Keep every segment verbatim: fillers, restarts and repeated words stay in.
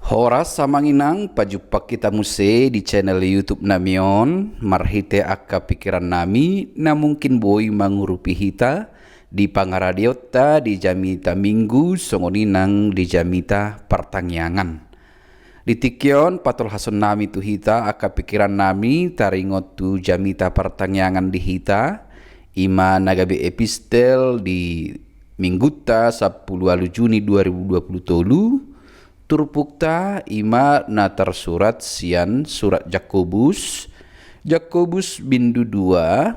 Horas amang inang, pajumpang hita muse di channel YouTube nami on, marhite angka pikiran nami na mungkin boi mangurupi hita di pangaradeonta di jamita Minggu, songon i nang di jamita partangiangan. Di tingki on patolhason nami tu hita angka pikiran nami taringot tu jamita partangiangan di hita, i ma na gabe epistel di Minggunta sampulu ualu Juni dua ribu dua pulu tolu, turpukta i ma na tarsurat sian surat Jakobus, Jakobus bindu dua,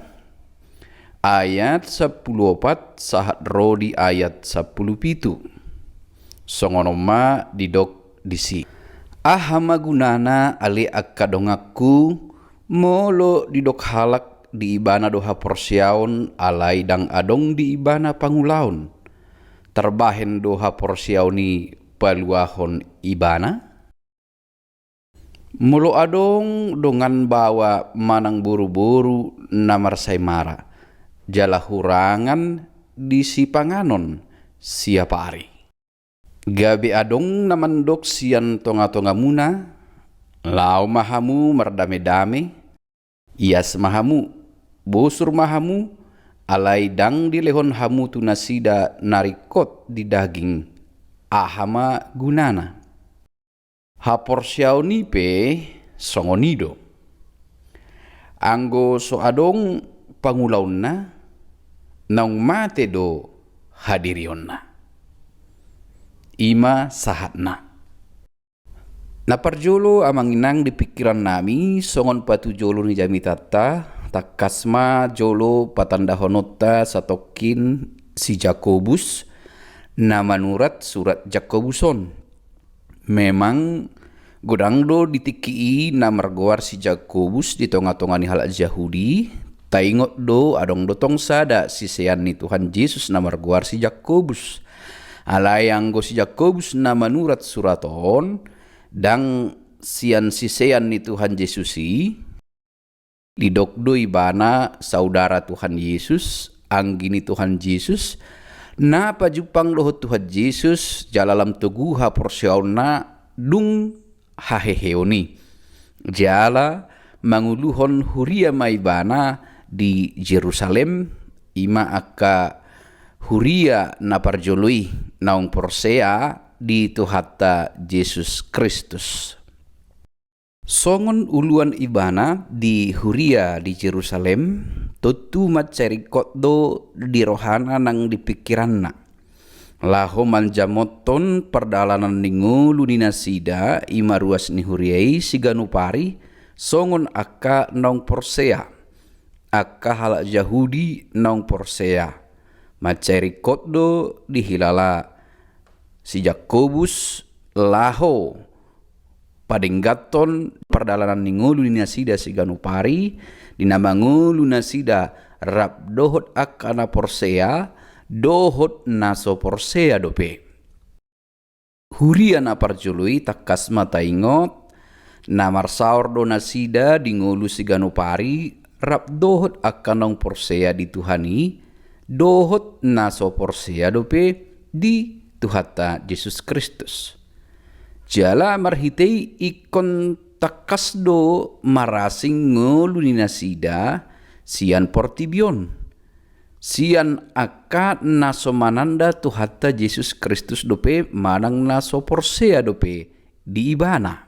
ayat sampulu opat sahat ro di ayat sampulu pitu. Songon on ma didok disi. Aha ma gunana ale angka donganku, molo didok halak di ibana do haporseaon alai ndang adong di ibana pangulaon? Tarbahen do haporseaon i paluahon ibana? Molo adong dongan baoa manang boruboru na marsaemara, jala hurangan di sipanganon siap ari. Gabe adong na mandok sian tongatongamuna, laho ma hamu mardamedame, ias ma hamu, bosur ma hamu, alai ndang dilehon hamu tu nasida na ringkot di daging, aha ma gunana? Haporseaon i pe songon i do. Anggo so adong pangulaonna, naung mate do hadirionna. I ma sahatna. Na parjolo amang inang di pikiran nami songon patujolo ni jamitanta, tangkas ma jolo patandahononta satongkin si Jakobus na manurat surat Jakobus on. Memang godang do di tingki i na margoar si Jakobus di tongatonga ni halak Jahudi, taingot do adong do tong sada sisean ni Tuhan Jesus na margoar si Jakobus. Alai anggo si Jakobus na manurat surat on, ndang sian sisean ni Tuhan Jesus i, didok do ibana saudara Tuhan Jesus, anggi ni Tuhan Jesus, na pajumpang dohot Tuhan Jesus, jala lam togu haporseaonna dung haheheon i. Jala manguluhon huria ma ibana di Jerusalem, i ma angka huria na parjolo i naung porsea di Tuhanta Jesus Kristus. Songon uluan ibana di huria di Jerusalem, tontu mansai ringkot do di rohana nang di pikiranna, laho manjamothon pardalanan ni ngolu ni nasida i ma ruas ni huria i siganup ari, songon angka naung porsea, angka halak Jahudi naung porsea. Mansai ringkot do dihilala si Jakobus laho padengganhon pardalanan ni ngolu ni nasida siganup ari, di na mangolu nasida rap dohot angka na porsea dohot na so porsea dope. Huria na parjolo i tangkas ma taingot, na marsaor do nasida di ngolu siganup ari rap dohot angka naung porsea di Tuhan i, dohot na so porsea dope di Tuhanta Jesus Kristus. Jala marhite i ingkon tangkas do marasing ngolu ni nasida sian portibi on, sian angka na so mananda Tuhanta Jesus Kristus dope manang na so porsea dope di Ibana.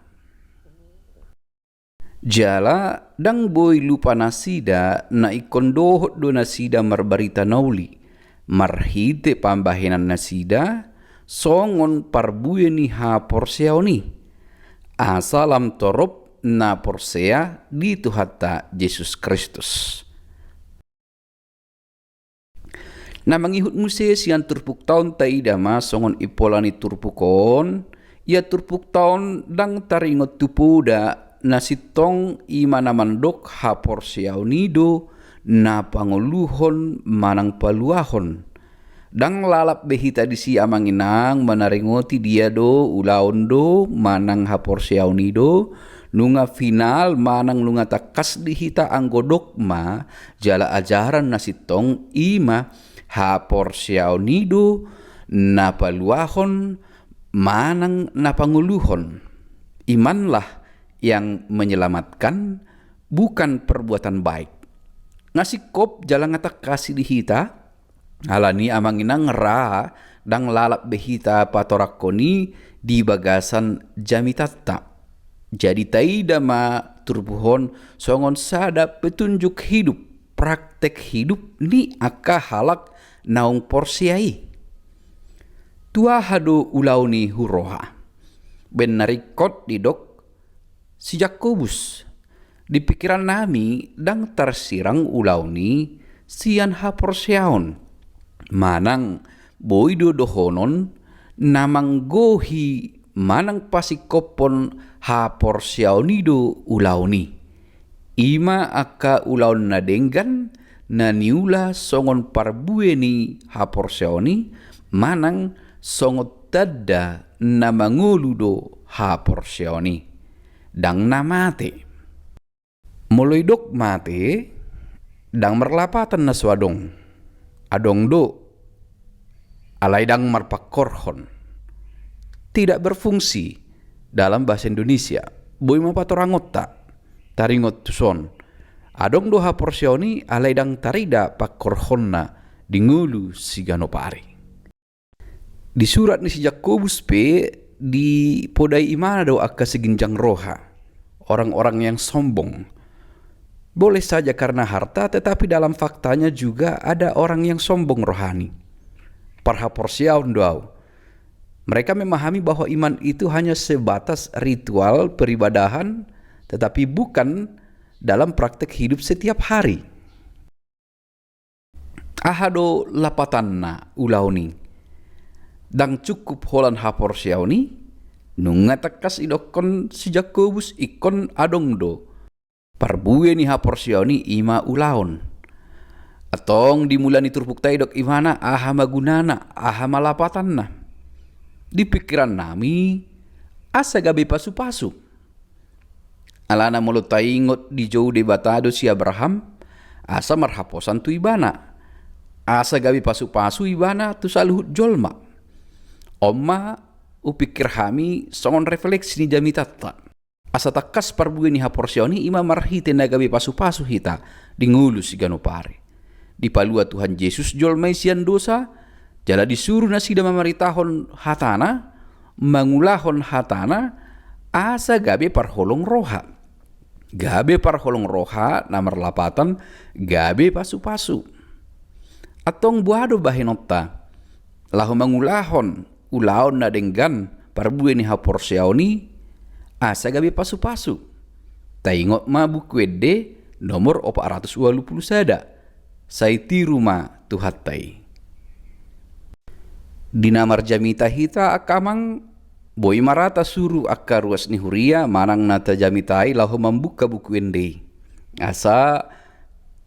Jala ndang boi lupa nasida na ingkon dohot do nasida marbarita na uli marhite pambahenan nasida songon parbue ni haporseaon i, asa lam torop na porsea di Tuhanta Jesus Kristus. Na mangihut muse sian turpukta on, taida ma songon impola ni turpuk on. Ia turpukta on ndang taringot tu poda na sintong, i ma na mandok haporseaon i do na pangoluhon manang paluahon. Ndang lalap be hita disi amang inang manaringoti dia do ulaon do manang haporseaon i do, nunga final manang nunga tangkas di hita anggo dogma jala ajaran na sintong, i ma haporseaon i do na paluahon manang na pangoluhon. Imanlah yang menyelamatkan, bukan perbuatan baik. Nga singkop jala nga tangkas i di hita, alani i amang inang ra ndang lalap be hita patorangkon i di bagasan jamitanta. Jadi taida ma turpuk on songon sada petunjuk hidup, praktek hidup ni angka halak naung porsea i. Tu aha do ulaon i huroha? Baen na ringkot didok si Jakobus. Di pingkiran nami ndang tarsirang ulaon i sian haporseaon. Manang boi do dohonon na manggohi manang pasingkophon haporseaon i do ulaon i. I ma angka ulaon na denggan na niula songon parbue ni haporseaon i, manang songon tanda na mangolu do haporseaon i. Ndang na mate. Molo didok mate, ndang marlapatan na so adong. Adong do, alai ndang marpangkorhon. Tidak berfungsi dalam bahasa Indonesia. Boi ma patorangonta taringot tuson. Adong do haporseaon i, alai ndang tarida pangkorhonna di ngolu siganup ari. Di surat ni si Jakobus pe dipodai imana do angka siginjang roha, orang-orang yang sombong. Boleh saja karena harta, tetapi dalam faktanya juga ada orang yang sombong rohani. Parhaporseaon do au. Mereka memahami bahwa iman itu hanya sebatas ritual peribadahan, tetapi bukan dalam praktek hidup setiap hari. Aha do lapatanna ulaon i? Ndang cukup holan haporseaon i, nunga tangkas idokkon si Jakobus ingkon adong do parbue ni haporseaon i, i ma ulaon. Antong di mula ni turpukta didok imana aha ma gunana, aha ma lapatanna. Di pingkiran nami, asa gabe pasupasu. Alana molo taingot dijou Debata do si Abraham, asa marhaposan tu ibana. Asa gabe pasupasu ibana tu saluhut jolma. On ma hupingkir hami songon refleksi ni jamitanta. Asa tangkas parbue ni haporseaon i, i ma marhite na gabe pasupasu hita di ngolu siganup ari. Dipalua Tuhan Jesus jolma i sian dosa, jala disuru nasida mamaritahon hatana, mangulahon hatana, asa gabe parholong roha. Gabe parholong roha na marlapatan, gabe pasupasu. Antong boha do bahenonta laho mangulahon ulaon na denggan parbue ni haporseaon i, asa gabe pasupasu? Taingot ma Buku Ende nomor opat ratus ualu pulu sada, sai tiru ma Tuhanta i. Di na marjamita hita angka amang, boi ma ra tasuru angka ruas ni huria manang na tajamitai laho mambuka Buku Ende i. Asa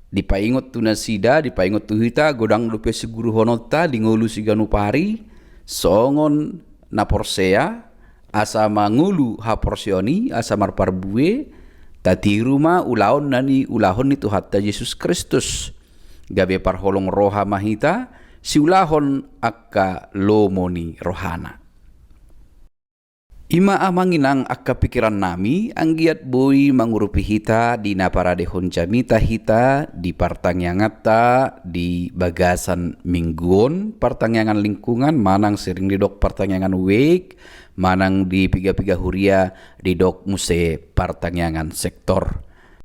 dipaingot tu nasida, dipaingot tu hita, godang dope siguruhononta di ngolu siganup ari, songon na porsea, asa mangolu haporseaon i, asa marparbue, tatiru ma ulaon na niulahon ni Tuhanta Jesus Kristus. Gabe parholong roha ma hita, siulahon angka lomo ni rohana. I ma amang inang angka pingkiran nami, anggiat boi mangurupi hita di na paradehon jamita hita di partangianganta di bagasan minggu on, partangiangan lingkungan, manang sering didok partangiangan wake, manang di piga-piga huria didok muse partangiangan sektor.